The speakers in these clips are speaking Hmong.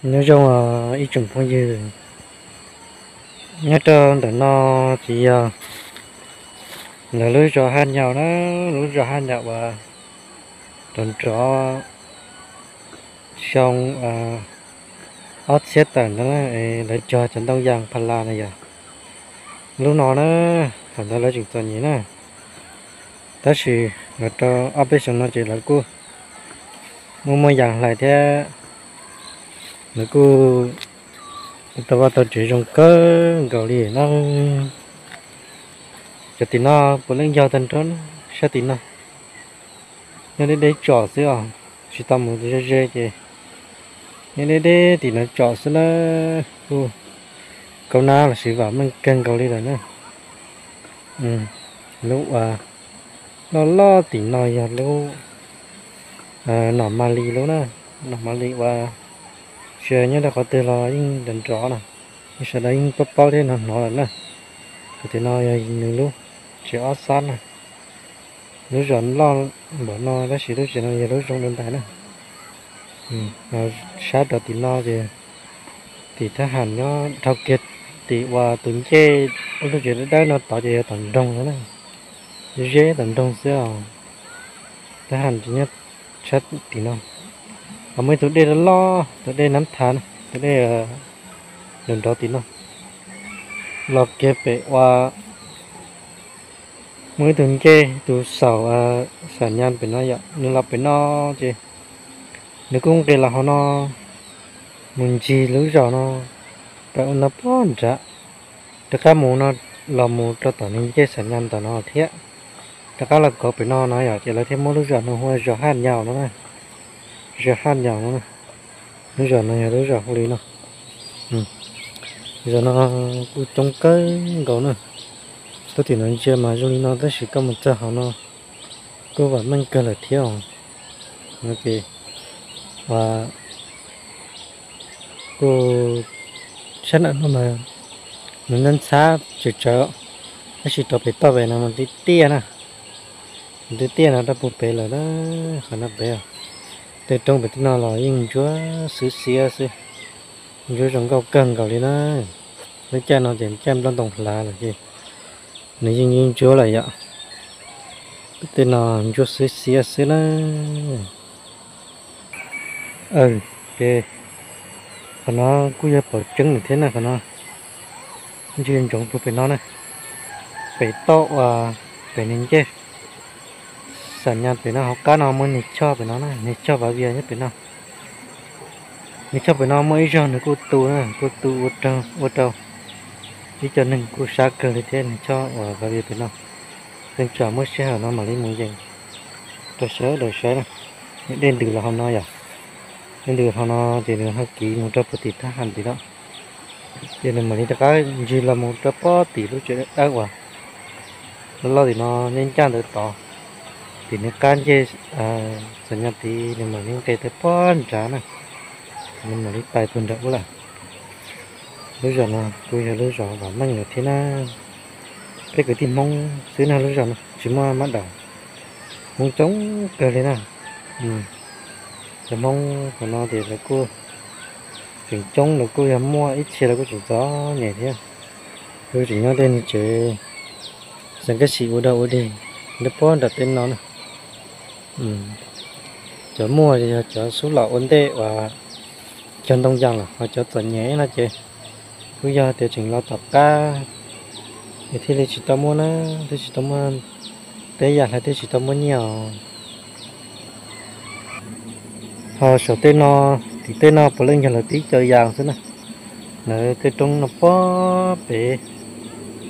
Nyob zoo ib tsoom phooj ywg, nyob rau ntawm no ces yog lawv lub zos Haj Nyaum na, lub zos Haj Nyaum uas rov nrov xyoo ob txhiab tawm ntawd lawv cog cov ntoo yas pha las na yog lub no na, thaum ntawd lawv tseem txom nyem na. Tab sis los rau ob peb xyoos no ces lawv kuj muaj muaj yas hlais thiab, lawv kuj tau vaj tau tsev zoo kawg nkaus li na. Cov tim no puav leej yog tag nrho, sab tim no nyob deb deb tsom xwb os, tsis tau mus ze ze ces nyob deb deb tim no tsom xwb na. Kuj kaub nab los sis vam meej kawg nkaus li lawm na. Lub uas loj loj tim no yog lub nom ma li lub na, nom ma li uas tsis nyob rau qhov twg los yeej nrov nrov na, yeej sawv daws yeej paub paub thiab hnov hnov lawm na. Qhov tim no yog nws lub tsev ob xab na. Lub zos loj npaum no tab sis lub tsev no yog lub zoo dua ntais na. Sab rau tim no ces tim thab ham nyob dhau kiag tim uas tus ncej lub tsev dawb dawb no tod ces yog tom nroog no na, ze tom nroog xwb os. Thab ham ces nyob sab tim no. Ho muaj ib tug dej loj loj, tus dej Nab Thav na, tus dej nrov nrov tim no los kiag pem uas muaj ib tug ncej tus xaum xam nyas pem no yom, nws los pem no ces nws kuj nqis los hauv no mus ncig lub zos no, pem ua no puag nrad, rov qab mus no los mus rau tom nws ncej xam nyas tom no thiab, rov qab los kauv pem no no yom, ces lawv thiaj muab lub zos no hu ua zos Haj Nyaum no na. Zos Haj Nyaum no, lub zos no yog lub zos hu li no. Zos no kuj coob kawg nkaus na. Tuaj tim no ntsia mas zoo li no tab sis koj mus txog hauv no kuj vam meej kawg lawm thiab os. No ces kuj sab nram no mas nws ntxhab ntxhab tsawv tsawv, tab sis rau pem toj pem no mas tiaj tiaj na, tiaj tiaj no rau puag pem lawm na, qhov no pem. Tej roob pem tej no los yeej ntsuab xwb xiab xwb, ntsuab zoo nkauj kawg nkaus li na. Lub caij no ces caij nplooj ntoo hlav lawm ces nws yeej yeej ntsuab lawm yom. Tej no ntsuab xwb xiab xwb na. Ces qhov no kuj yog pom tseeb lawm thiab na, qhov no ntsia ntsoov puag pem no na, pem toj uas pem nws ncej xam nyas pem no hauv qab no muaj niag choj pem no na, niag choj Vaj Vias nyob pem no. Niag choj pem no muaj ib zaug nws kuj tu na, kuj tu ua rau ib co neeg kuj sab kawg li thiab, niag choj uas Vaj Vias pem no. Yeej tsam muaj sij hawm no mam li mus yees rau sawv daws saib na. Dej ntws los hauv no yom, dej ntws hauv no ces nws ho kiv mus rau puag tim thab ham tim no, ces nws mam li rov qab ncig los mus rau puag tim lub tsev dawb uas loj loj tim no, nyob ncaj ntawd tod, tim nws qab ncej xam nyas tid nws mam li nqes tawm puag nrad na, nws mam li tais puag nram ub lawm. Lub zos no kuj yog lub zos vam meej lawm thiab na. Peb kwv tij Hmoob xwb na, lub zos no tsis muaj mab daum, Hmoob coob kawg li na. Cov Hmoob qhov no ces lawv kuj tseem coob, lawv kuj yog muaj ib txhia lawv kuj tseem txom nyem thiab. Lawv tseem nyob tej niag tsev xeev kab xis ua dog ua dig nyob puag nram tej no na. Cov muaj yog cov xub los ua ntej uas cog ntoo yas lawm, ho cov txom nyem no ces kuj yog tias tseem los tom qab es thiaj li tsis tau muaj na, twb tsis tau muaj teb yam hlais, twb tsis tau muaj nyiaj os. Ho saum tej no, tim tej no puav leej yog lawv tib co yas xwb na. Lawv tej roob no puag pem,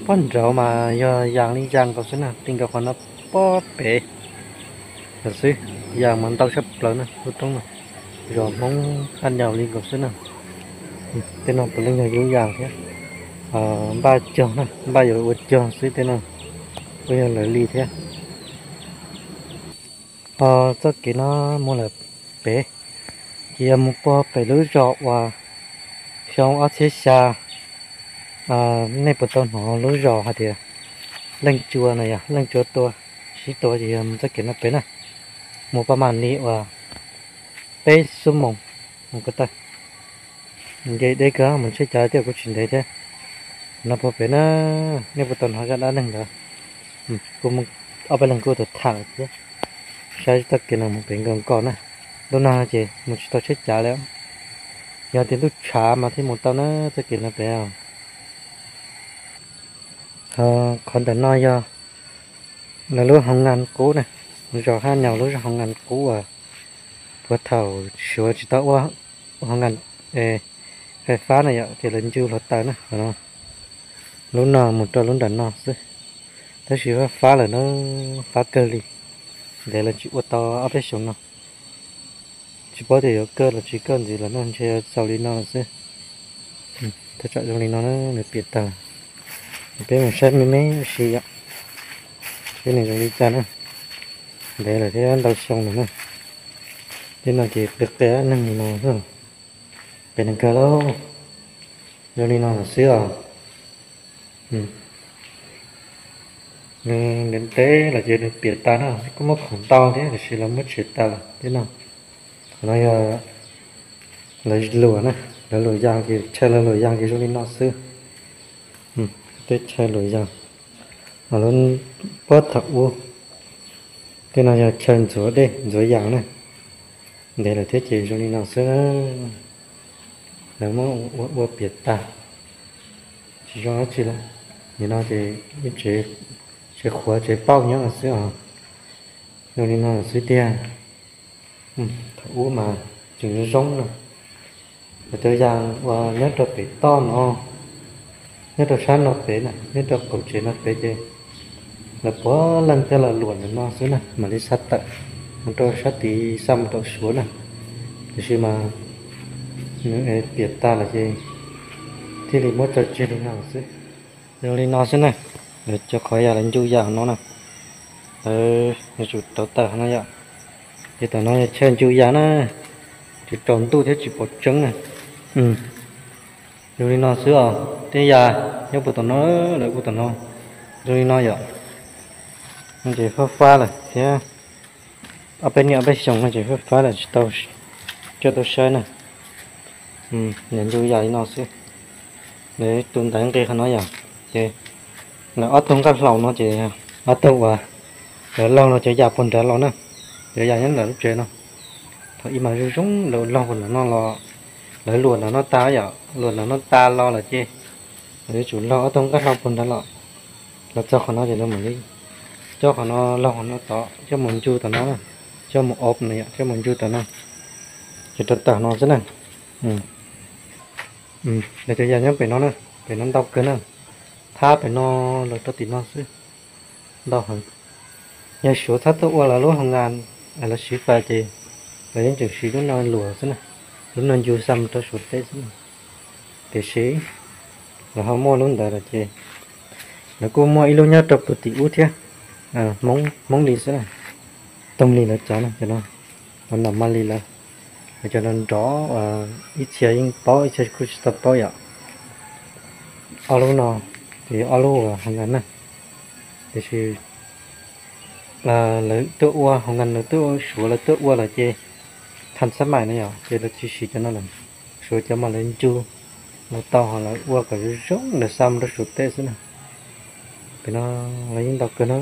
puag nraud mas yog yas li yas nkaus xwb na, ti nkaus qhov no puag pem lawm xwb. Yas mas ntau tshaj plaws na, lub roob no zos Hmoob Haj Nyaum li nkaus xwb na. Tej no puav leej yog yus yas thiab, npaj cog na, npaj yuav ua cog xwb tej no, kuj yog lawv li thiab. Ho txoj kev no mus lawm pem, ces yog mus puag pem lub zos uas xyoo ob txhiab xya, nej puas tau hnov lub zos hais tias Leej Tsua no yog Leej Tsua tua, sib tua ces yog mus txoj kev no pem na, mus pab mam li uas peb xuab moos mus ko taw. Nce deb kawg, mus tsheb cav thiab kuj tsis ntev thiab. No puag pem na, nej puas tau hnov zaj dab neeg ntawd? Kuv mus ob peb leeg kuj tau tham lawm thiab, saib txoj kev no mus pem nkaus nkoj na. Lub no ces mus tsis tau tsheb cav li, yog tias ntuj tshav mas thiaj mus tau na, txoj kev no pem. Qhov ntawm no yog lawv lub hoo ngas qub na, zos Hab Nyaus lub hoo ngas qub uas puag thaum Suav tsis tau ua hoo ngas fais fab na yom, ces lawv ncu hluav taws na. Lub no mus rau lub nram no xwb, tab sis fab fab lawm na, fab kawg li. Ntev lawv tsis ua tau ob peb xyoos no. Tsis paub tias yuav kaj los tsis kaj ntxiv los no, ntshe txaus li no xwb. Thaj tsam zoo li no na, nws piam tag. Peb mus saib me me ua si yom, seb nws zoo li cas na. Ntev lawm thiab, ntau xyoo lawm na. Tej no ces qia qia neeg no, pem neeg kawg lauj. Zoo li no lawm xwb os. Nws ntev ntev los ces nws piam tas na, kuj muaj khoom ntau thiab tiam sis lawv muab tshem tas lawm thiab no. Qhov no yog lawv luam na, lawv luam yas ces chaw lawv luam yas ces zoo li no xwb. Tej chaw luam yas, lub puag thaum ub, tej no yog chaw ntxuav dej ntxuav yas na. Ntev lawm thiab ces zoo li no xwb. Lawv muab ua ua piam tag, tsis zoo dab tsi lawm. Nim no ces yeej tsev qhuav tsev pauj nyob xwb os. Zoo li no xwb tiag. Thaum ub mas tseem zoo zoo na. Lawv cov yas uas nyob rau pem toj no, nyob rau sab no pem na, nyob rau qaum tsev no pem ces lawv puav leej coj los luam ntawm no xwb na, mam li xa tawm mus rau sab tid xa mus rau Suav na. Tiam sis mas nws piam tas lawm ces thiaj li muab tso tseg li no xwb. Zoo li no xwb na, lawv cov qhov yas lawv ncu yas no na, lawv yuav tsum rauv taws no yom. Ces tom no yog chaw ncu yas na, tsis tsaus ntuj thiab tsis pom tseeb na. Zoo li no xwb os, tej yas nyob puag tom no, lawv puag tom no, zoo li no yom. Ces fab fab lawm thiab, ob peb niaj ob peb xyoos no ces fab fab lawm tsis tau coj tuaj saib na. Nws ncu yas li no xwb. Lawv tus ntaiv nqis qhov no yom, ces lawv ob tug nqaj hlaus no ces ob tug uas lawv laug los cov yas puag nrad los na, cov yas nyob ntawm lub tsev no. Thaum ub mas zoo zoo lawv laug puag nram no los, lawv luam nram no tas yom, luam nram no tas los lawm ces lawv yuav tsum laug ob tug nqaj hlaus puag nrad los, los txog qhov no ces lawv mam li coj qhov no laug qhov no tod coj mus ncu tom no na, coj mus ob no yom, coj mus ncu tom no, ces rau tawm no xwb na. Lawv cov yas nyob pem no na, pem no ntau kawg na, thab pem no los rau tim no xwb, ntau heev. Yog Suav txhob tuaj ua lawv lub hoo ngas, lawv siv fais ces lawv yeej tseem siv lub no luam xwb na, lub no ncu xa mus rau Suav teb xwb na. Tiam sis lawv ho muaj lub ntawd lawm ces lawv kuj muaj ib lub nyob rau puag tim ub thiab, Hmoob li xwb na, toog li lawv cov no, cov no, los nram Mali lawv, lawv cov no nrov, ib txhia yeej paub ib txhia kuj tsis tau paub yom. Ob lub no ces ob lub uas hoo ngas na, tiam sis lawv tuaj ua hoo ngas, lawv tuaj ua Suav lawv tuaj ua lawm ces thas xab mais no yom, ces lawv tsis siv cov no lawm. Suav cov mas lawv ncu mus tau ho lawv ua kom zoo zoo lawv xa mus rau Suav teb xwb na. Pem no lawv yeej ntau kawg na.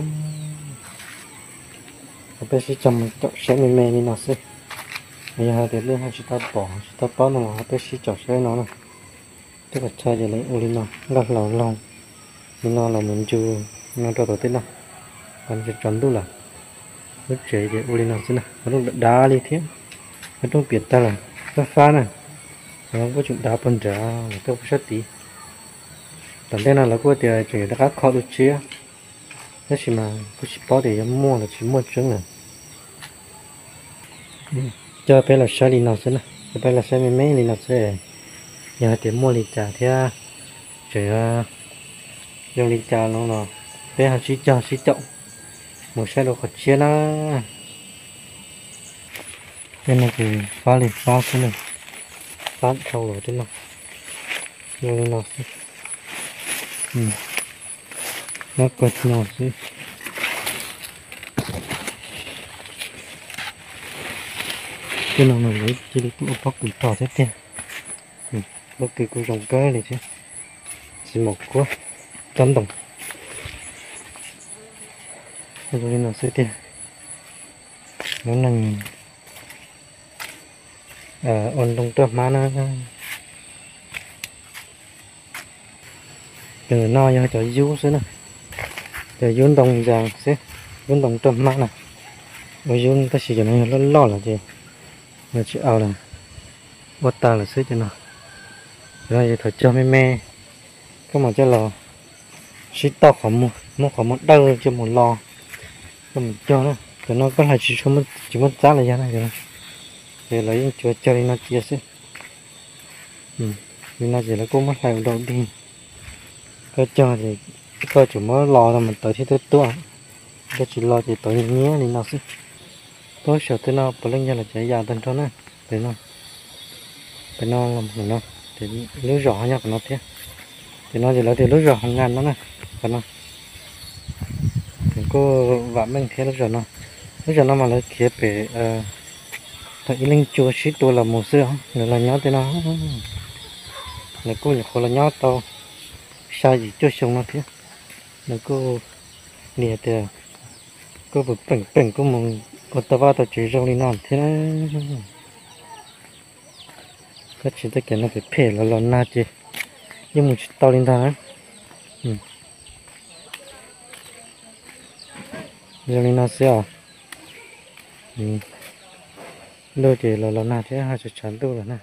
Ho peb sib cog mus caum saib me me li no xwb. Yog hais tias leej twg tsis tau pom tsis tau paub no los ho peb sib caum saib no na. Tej qhov chaw ces lawv ua li no, nqaj hlaus laug li no los mus ncu no rau tom tej no, ho tsaus ntuj lawm. Lub tsev ces ua li no xwb na, qhov rooj dav dav li thiab, qhov rooj piam tag lawm, fab fab na. Qhov no kuj tseem dav puag nrad lawm, tuaj puag sab tid. Tom ntej no lawv kuj tias tseem yuav rov qab kho dua tshiab, tab sis mas kuj tsis paub tias yuav muaj los tsis muaj tseeb lawm. Coj peb los saib li no xwb na, coj peb los saib me me li no xwb, yog hais tias muaj li cas thiab tseem yuav zoo li cas no los peb ho sib cog sib caum mus saib dua qhov tshiab na. Tej no ces fab li fab xwb na, fab dhau lawm tej no, zoo li no xwb. Nyob kawg no xwb. Tej no mas lawv cia li tuaj ua pob kws rog thiab tiag. Lub kwj kuj zoo kawg li thiab, tsis mum kuab cov ntoo. Zoo li no xwb tiag, lub neej ua ntoo roj hmab na. Cov no yog cov yub xwb na, cov yub ntoo yas xwb, yub ntoo roj hmab na. Ua yub tab sis cov no yog loj loj lawm ces yog tsis au lawm, ua tag lawm xwb cov no. Cov no yog thaum cog me me, koj mam coj los sib toj qhov muag, muab qhov muag dawj coj mus lo, coj mus cog na. Cov no koj hlais tsis tshua, tsis muaj tsab los yog na, ces lawv yeej tsuas cog li no cia xwb. Li no ces lawv kuj muab hlais ua dau dig. Koj cog ces koj tsuas muab lo rau mas tawv thiab tuab tuab, koj tsis lo ces tawv nyiab li no xwb. Tuab saum tej no puav leej yog lawv cov yas tag nrho na. Pem no, pem no, ces lub zos ho nyob qhov no thiab. Ces no ces lawv tias lub zos Hoo Nga no na, qhov no. Ces kuj vam meej thiab lub zos no. Lub zos no mas lawv khiav pem thaum ib leeg tsua sib tua los mus xwb os, lawv los nyob tej no. Lawv kuj nyuam qhuav los nyob tau xya yim cuaj xyoo no thiab. Lawv kuj li hais tias kuj peem peem kuj mus ua tau vaj tau tsev zoo li no thiab na. Tab sis tej kev no phem phem los los nag ces yeej mus tsis tau li ntag na. Zoo li no xwb os. Ntuj ces los los nag thiab ho tshav tshav ntuj lawm na.